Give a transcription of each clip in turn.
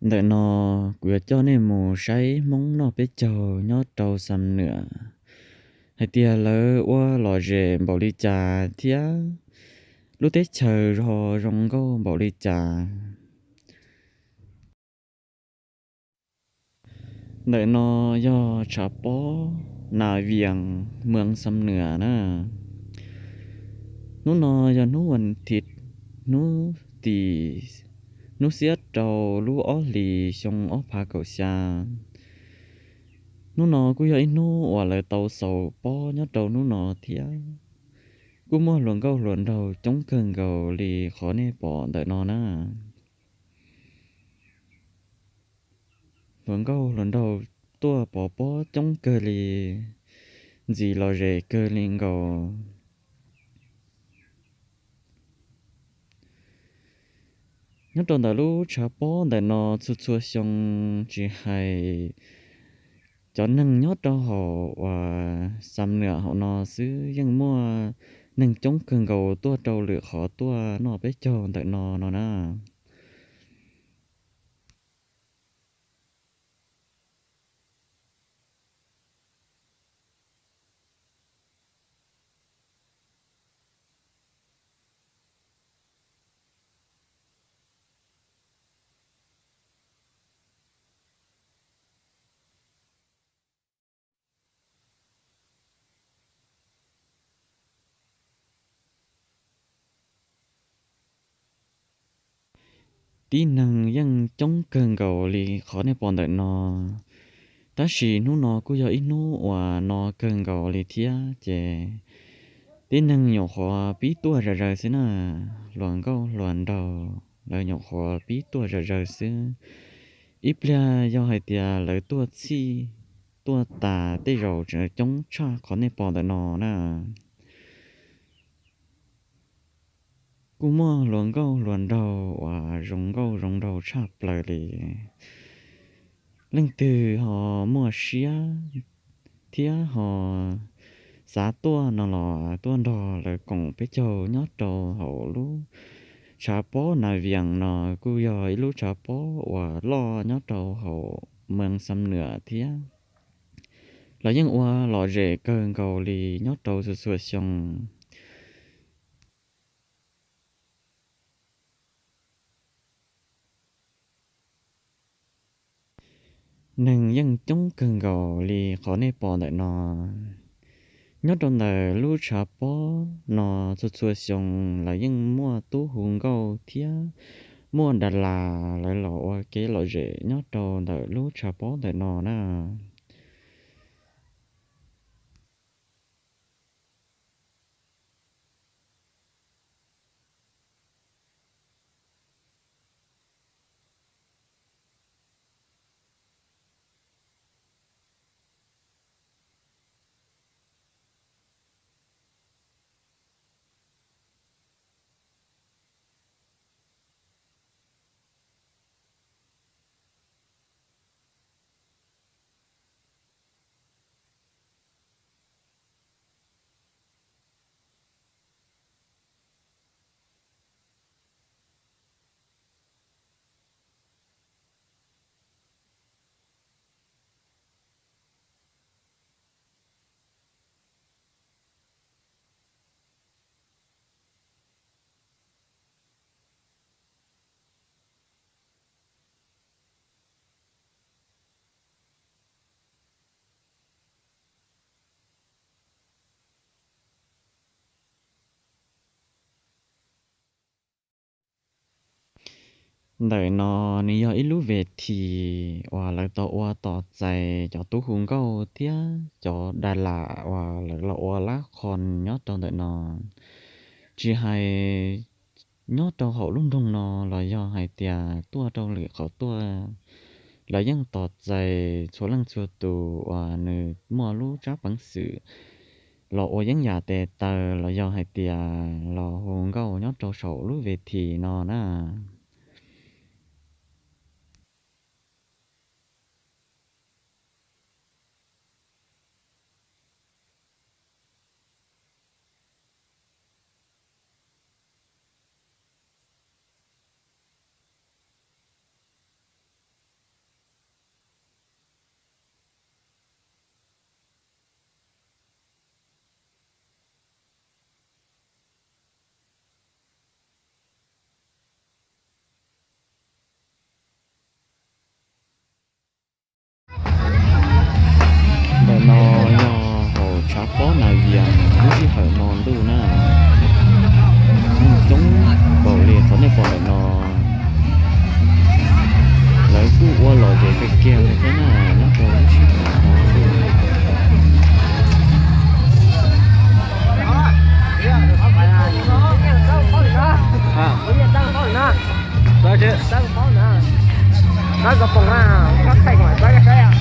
Ntawm no kuv yuav coj nej mus saib Hmoob noj peb caug nyob rau Xam Nuam hais tias lawv ua lom zem npaum li cas thiab lub teb chaws ho zoo nkauj npaum li cas. Ntawm no yog tshav pob Nas Vias, moos Xam Nuam na. Hnub no yog hnub vas thiv, hnub tim, hnub xiab rau lub ob hlis xyoo ob phav kaum xya. Hnub no kuj yog ib hnub uas lawv tau xaus pob nyob rau hnub no thiab. Kuj muaj hluas nkauj hluas nraug coob kawg nkaus li qhov nej pom ntawm no na. Hluas nkauj hluas nraug tuaj pov pob coob kawg li, ntxim lom zem kawg li nkaus. Nyob rau ntawm lub tshav pob ntawm no txhua txhua xyoo tsis hais cov neeg nyob rau hauv uas Xam Nuam hauv no xwb yeej muaj neeg coob kawg nkaus tuaj rau lwm qhov tuaj noj peb caug ntawm no no na. Tib neeg yeej coob kawg nkaus li qhov nej pom ntawm no, tab sis hnub no kuj yog ib hnub uas no kawg nkaus li thiab ces tib neeg nyuam qhuav pib tuaj zom zaws xwb na. Hluas nkauj hluas nraug lawv nyuam qhuav pib tuaj zom zaws xwb. Ib pliag yog hais tias lawv tuaj txhij tuaj tas tej zaum tseem coob tshaj qhov nej pom ntawm no na. Kuj muaj hluas nkauj hluas nraug uas zoo nkauj zoo nraug tshaj plaws li. Leej twg ho muaj siab thiab ho xav tuaj no los tuaj nrog lawv koom peb caug nyob rau hauv lub tshav pob Nas Vias no. Kuj yog ib lub tshav pob uas loj nyob rau hauv moos Xam Nuam thiab. Lawv yeej ua lom zem kawg nkaus li nyob rau txhua txhua xyoo. Neeg yeej coob kawg nkaus li qhov nej pom ntawm no. Nyob rau ntawm lub tshav pob no txhua txhua xyoo lawv yeej muaj tub hu nkauj thiab muaj das las lawv los ua kev lom zem nyob rau ntawm lub tshav pob ntawm no na. Ntawm no nws yog ib lub ves this uas lawv tau ua tos txais cov tub hu nkauj thiab cov das las uas lawv los ua lab qhos nyob rau ntawm no. Tsis hais nyob rau hauv lub nroog no los yog hais tias tuaj rau lwm qhov tuaj, lawv yeej tos txais txhua leej txhua tus uas nws muaj lub tsab peev xwm los ua yeeb yam tes taw los yog hais tias los hu nkauj nyob rau saum lub ves this no na. Qab kos poom na, qab thaij kom saib saib.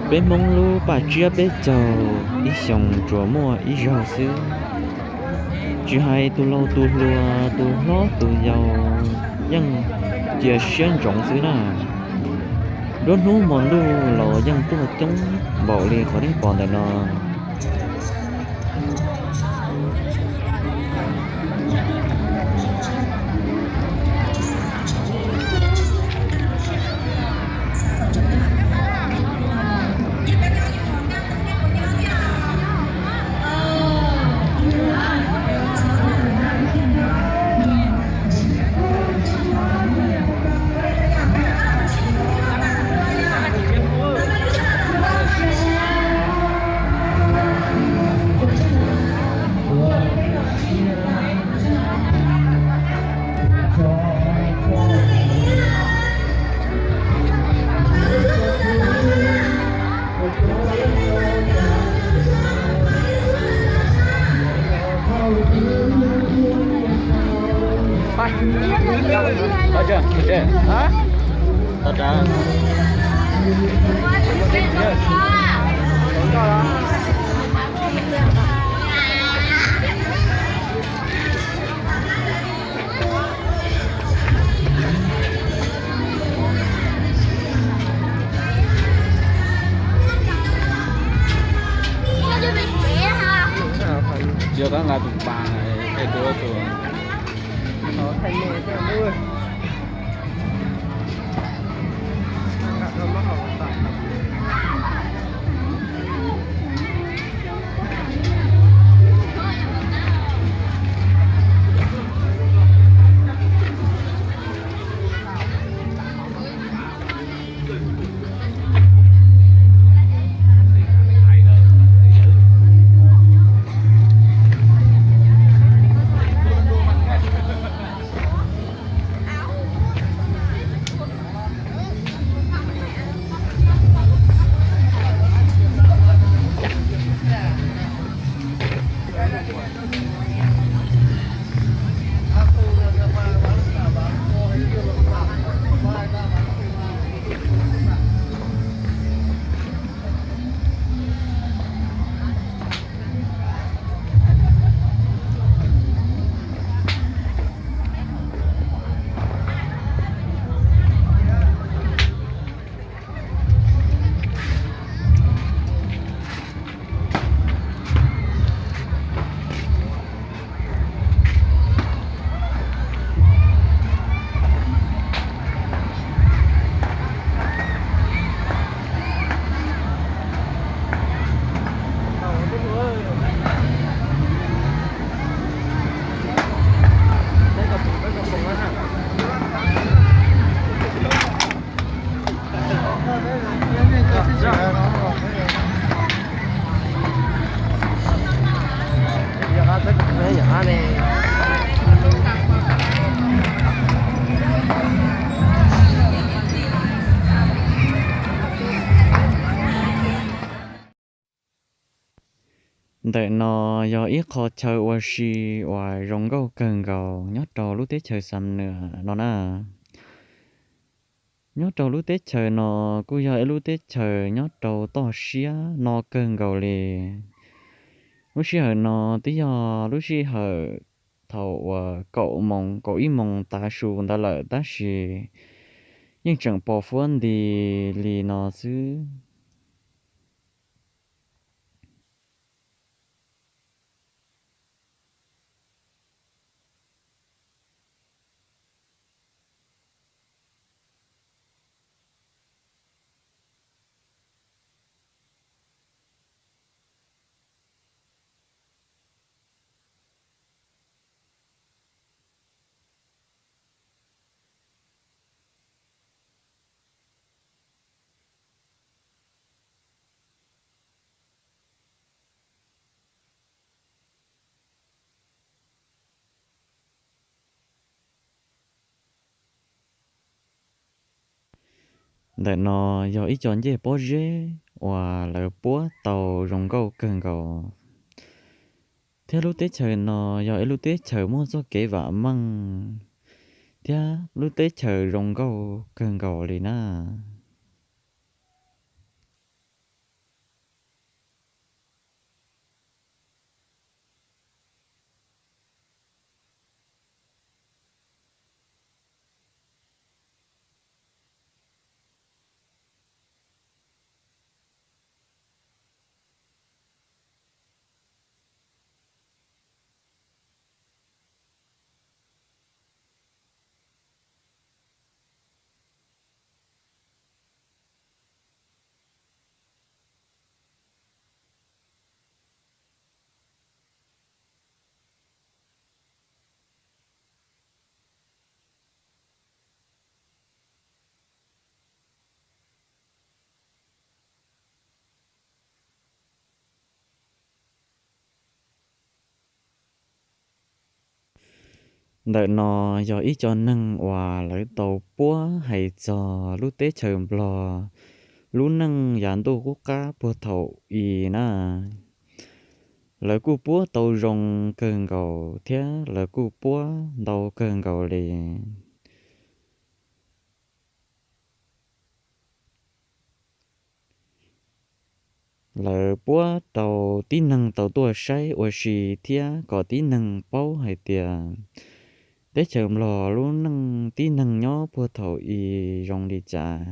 Peb Hmoob lub paj tsiab peb caug ib xyoos tsuas muaj ib zaug xwb. Tsis hais tus laus tus hluas, tus hlob tus yau yeej cia siab ntsoov xwb na. Nruab hnub hmo ntuj los yeej tuaj coob npaum li qhov nej pom ntawm no. Yog koj nqa tus pas, es tus tus. Ntawm no yog ib qho chaw ua si uas zoo nkauj kawg nkaus nyob rau lub teb chaws Xam Nuas no na. Nyob rau lub teb chaws no kuj yog ib lub teb chaws nyob rau toj siab no kawg nkaus li. Lub sij hawm no twb yog lub sij hawm thaum uas kaum moos kaum ib moos tav su ntawd lawm tab sis yeej tseem pos huab nti li no xwb. Ntawm no yog ib co ncej pob zeb uas lawv puab tau zoo nkauj kawg nkaus, thiab lub teb chaws no yog ib lub teb chaws muaj txoj kev vam meej thiab lub teb chaws zoo nkauj kawg nkaus li na. Ntawm no yog ib co neeg uas lawv tau puab hais txog lub teb chaws Nplog lub neej yav ntuj qub qab puag thaum i na. Lawv kuj puab tau zoo kawg nkaus thiab lawv kuj puab ntau kawg nkaus li. Lawv puab rau tib neeg tau tuaj saib ua si thiab kom tib neeg paub hais tias teb chaws Nplog lub neej tib neeg nyob puag thaum i zoo li cas.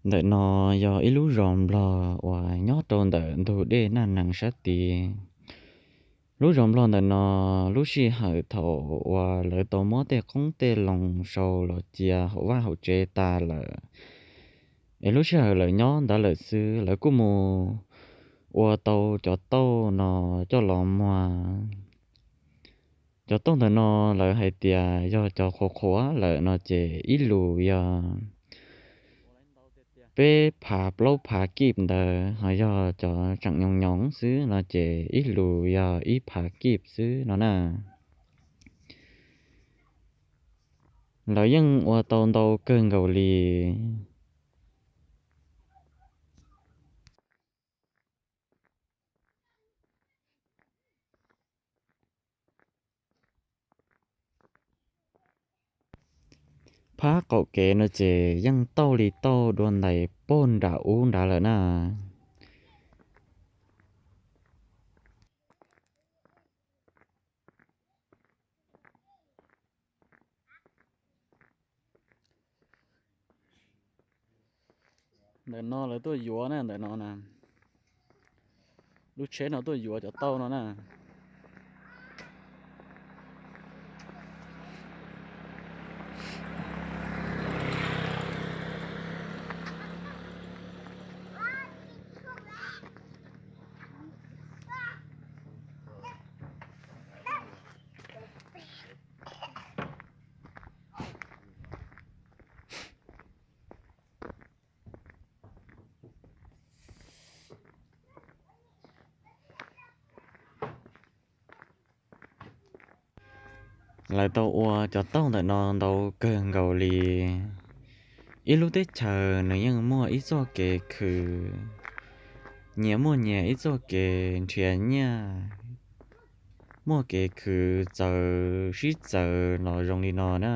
Ntawm no yog ib lub zos Nplog uas nyob rau ntawm ntug dej Naj Nees sab tid. Lub zos Nplog ntawm no, lub sij hawm thaum uas lawv tau muab tej qoob tej loo sau los cia hauv vaj hauv tsev tas lawm, es lub sij hawm lawv nyob ntawd lawm xwb, lawv kuj mus ua tau cov tauj no coj los muag. Cov tauj ntawm no lawv hais tias yog cov qhuav qhuav lawm no ces ib lus yog peb phav plaub phav kib ntawd, ho yog cov tseem nyoos nyoos xwb no ces ib lus yog ib phav kib xwb no na. Lawv yeej ua tau ntau kawg nkaus li. Phab qaum kev no ces yeej tauj li tauj dua ntais pog nram ub nrad lawm na. Ntawm no lawv tuaj yuav na, ntawm no na, lub tsheb no tuaj yuav cov tauj no na. Lawv tau ua cov tauj ntawm no ntau kawg nkaus li. Ib lub teb chaws nws yeej muaj ib txoj kev khwv, nyias muaj nyias ib txoj kev nrhiav nyiaj, muaj kev khwv txawv sib txawv los zoo li no na.